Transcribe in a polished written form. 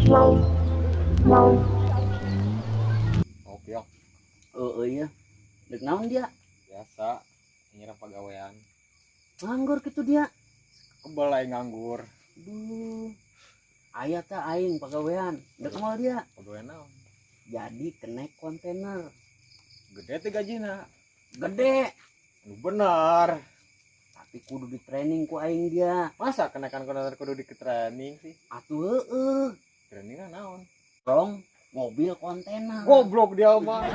Oke, yok. Oh, iya. Dek naon dia? Biasa nyerang pagawean. Nganggur gitu dia. Kebel aing nganggur. Duh. Aya tah aing pagawean. Dek moal dia? Pagawean naon? Jadi kenek kontainer. Gede teh gajina? Gede. Nu bener. Tapi kudu di training ku aing dia. Masa kenekan kontainer kudu di training sih? Atuh heueuh. Training naon? Rong mobil kontainer. Goblok dia mah.